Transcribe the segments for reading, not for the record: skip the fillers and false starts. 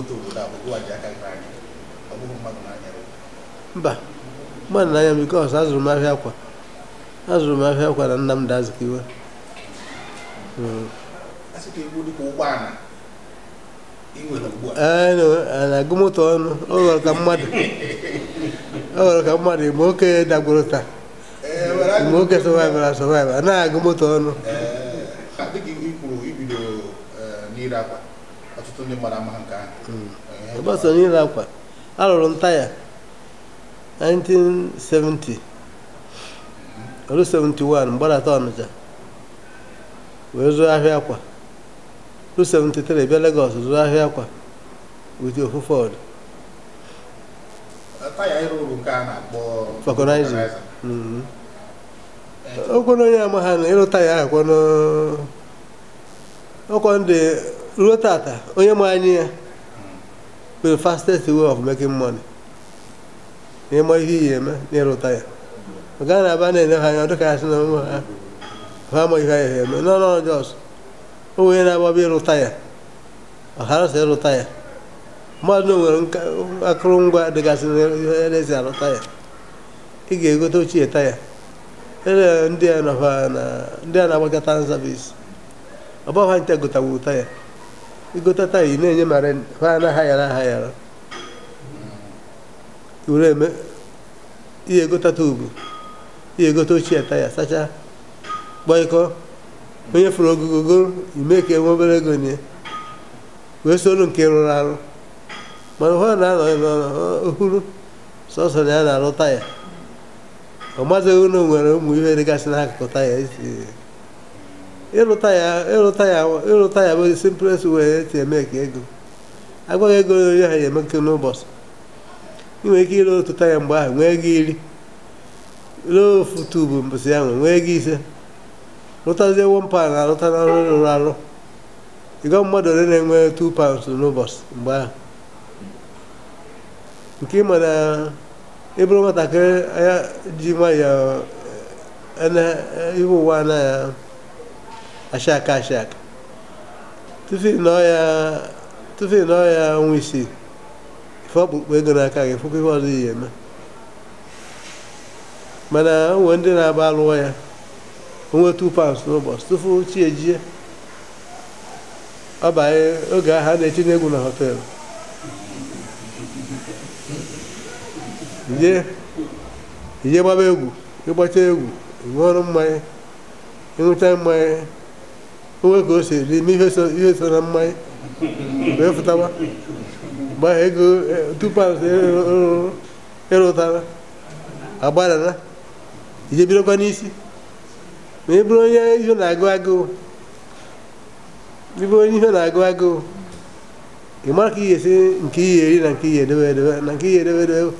Moto obodo a bụ gụwa ji aka gị n'anya, ọ bụghị mmadụ n'anya? Mba, mmadụ n'anya, because azụrụ m ahịa akwa, azụrụ m ahịa akwa na Nnamdi Azikiwe. A sị ka egwu dịka ụgbọala ị nwere ugbu a? Ee, a na-agụ moto ọnụ. Ọ ghọrọ ka mmadụ, ọ ghọrọ ka mmadụ mgbe okenye dagworo taa, mgbe oke survive survive, a na-agụ moto ọnụ. Dịka i kwuru, ibido n'ire akwa, ọtụtụ ndị mmadụ amaghị nke ahụ. Ọgbọsọ n'ire akwa, arụrụ m taya 1970 olu 71, mgbadata Ọnịcha wee zụọ ahịa akwa. Ru 73, bịa Lagos zụọ ahịa akwa with ofu Ford. Taya ịrụ bụ nke a na-akpọ vulcanizing. Okwu na onye ama ha na ịrụ taya ahụ kwanụ ọkwa ndị ruo tata, onye ma anyị ya bụ the fastest way of making money. Na ịma ihe iyi eme n'ịrụ taya, ọ gaghị na-aba na-ene ha anya, ọ dịka ya sị na onwe ha ha ama ihe ha eme. No, no, just o onye na-agbaba ịrụ taya, ọhara sị ịrụ taya, mmadụ nwere akụrụngwa dịgasị n'ihe esi arụ taya. Ị ga-egote ochie taya ele ndị a nọkwa na ndị a na-agbacha town service, ọ bụghị ha nche gotawu taya. Igote taya, ị na-enye ma rent, ha anaghị ayara ha ayara were eme ihe. Egota tube, ihe egote ochie taya, sachaa, gbakọ, onye fụrụ ogogogo ime ka enwe obere ego nye wee soro nke rụrụ arụ. Mana ụfọdụ na-anọ ohuru sọsọ na ya na-arụ taya, ọ mazighị na o nwere ụmụ ihe dịgasị n'akụkụ taya esi ịrụ taya. Ịrụ taya, ịrụ taya bụ simplest way esi eme ka ego. Agwaghị ego onye ha ya eme nke n'ụbọchị. Ị nwere ike ire otu taya mgbe ahụ nwee ego 10, ree ofu tube mbọsị ahụ nwee ego 5, rụtazie £1 arụta n'ọrụ rụrụ arụ. Ịgwa mmadụ ole na-enwe £2 n'ụbọchị mgbe ahụ, nke ịma na ịbụrụ nwatakịrị anya ji nwayọọ ihe ụwa anaghị acha aka acha aka. Tupu ị nọọ ya ọnwa 6, ife ọkpụkpụ ego n'aka gị, fụkwa ihe ọzọ iyi eme. Mana o nwere ndị na-aba alụọ ya onwe £2 n'ụbọchị, tupu chi ejie, ọ banye oge ahụ a na-etinye egwu na hotel, ije gbaba egwu. Ịgbacha egwu, ṅụọrụ mmanya, ịṅụcha mmanya, onwe ka o si eri ime ihe so na mmanya wee fụtawa. Mgbe ahụ ego £2 ịrụtara agbadana, ije bidokwa n'isi. Ma ị bụrụ onye ihe na-agụ agụụ, ị bụrụ onye ihe na-agụ agụụ, ị mara ka ị ga-esi nke iyi eri na nke iyi edobe edobe na nke iyi edobe edobe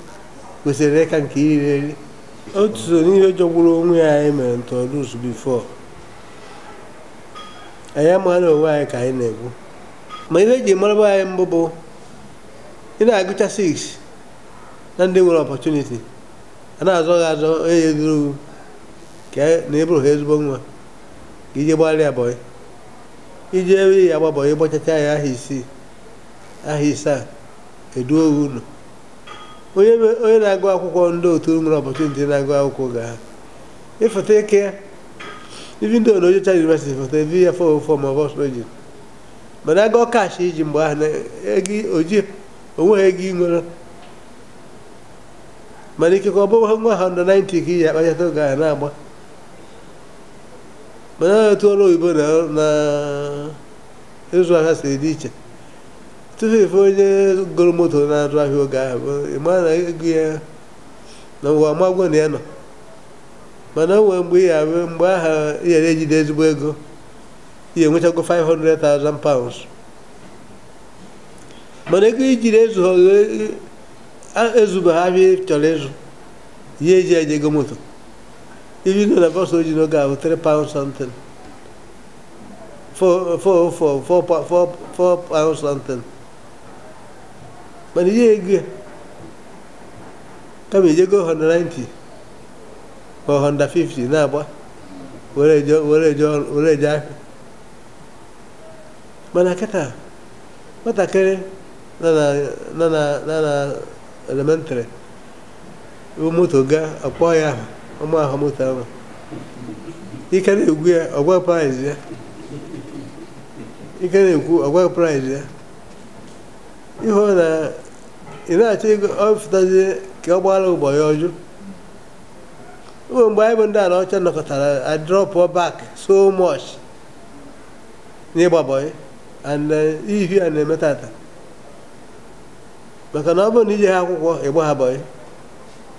kwesịrị ịka nke iri eri. Otu so n'ihe jọgburu onwe ya anyị mere introduce before, anyị amaghị na onwe anyị ka anyị na-ekwu. Ma ihe eji maraba anyị mbụ bụ ị na-agụcha 6 na ndị nwere opportunity a na-azọ gị azọ, onye ya eduru ka na ịbụrụ ha ezigbo nwa ka ije gbalịa bọyị, ije ebe ya agba bọyị, gbachacha ya aha 6, aha 7, eduo ụlọ. Onye na-agụ akwụkwọ, ndị otu nwere opportunity na-agụ akwụkwọ ga ịfụta ike ya, even though na ojecha university fụta ebi ya fọ fọ ma ọ bụ ọsọ. Mana agụ cash iji mgbe ahụ na ego oji onweghị ego ị nwere, mana ikekwe ọ bụrụ nwa ha ndụ 90 ka iyi akpachata oge ahụ na-agba. Mana otu ọrụ oyibo na ịzụ ahịa si dị iche, tupu ife onye goro moto na-azụ ahịa oge ahụ, ị mara na ego ya na ụwa amagwo na ya nọ. Mana o nwere mgbe ị ya mgbe ahụ ị yara ejide ezigbo ego, ihe enwechago £500,000, mana ego ijiri ezubeghị ahịa ị chọrọ ịzụ ihe eji eji ego moto. Ibi nọ na bọs oji n'oge ahụ £3 something, 4 4 4 £4 something, mana ihe ego ya kama ijego 190 ma 150 na-agba were eje were eje ahịa. Mana kịta nwatakịrị nọ na elementrị moto gaa ọkpọ ya ahụ ụmụ ahụ moto ahụ ike na-egwu ya ọgwa praịz ya ike na-ekwu ọgwa praịz ya ịhụ na ị na-achọ ego ọ fụtazie ka ọ gbara ụgbọ ya ọjụ. Ụmụ mgbe anyị bụ ndị ala ọcha nọkọtara I drop back so much n'ịgba bọyị and ihi a na-eme tata maka na ọ bụrụ na ije ha akwụkwọ ịgba ha bọyị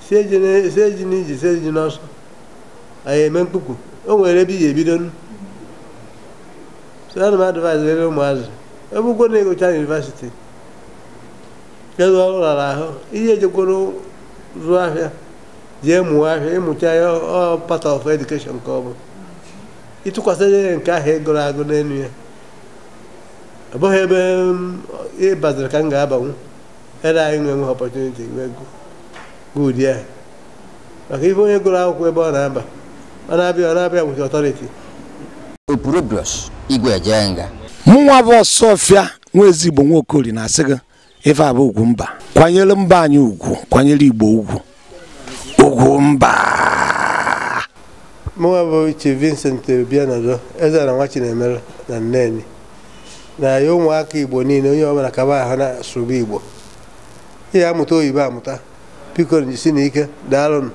si eji n'iji si eji n'ọsọ anyị eme mkpukpu o nwere ebe ị ga-ebido. So ana m advise ere ụmụazị ebe ụgwọ na-egocha yunivasiti kedu ọrụ rara ahụ ihe ejekwuru zụọ ahịa jee mụọ ahịa ịmụcha ya ọ part of education ka ọ bụ ịtụkwasị ya nke ahụ ịgụrụ agụ n'elu ya ọ bụghị ebe ị baziri ka m ga-abanwu ere anyị nwe nwe opportunity nwee good ya maka ife onye gụrụ akwụkwọ ebe ọ na-aba ọ na-abịa with authority. Opurobios Igwe Ejenga. Mụnwa bụ Ọsụọfịa nwa ezigbo Nwaokori na-asị gị ife abụ ugwu mba kwanyere mba anyị ugwu kwanyere Igbo ugwu ugwu mba. Mụnwa bụ Chief Vincent Obianodo eze na nwa Chinemere na Nneni na ya ụmụaka Igbo niile onye ọbụla kaba ahụ na asụrụ Igbo ihe amụta oyibo amụta biko jisi n'ike daalụnụ.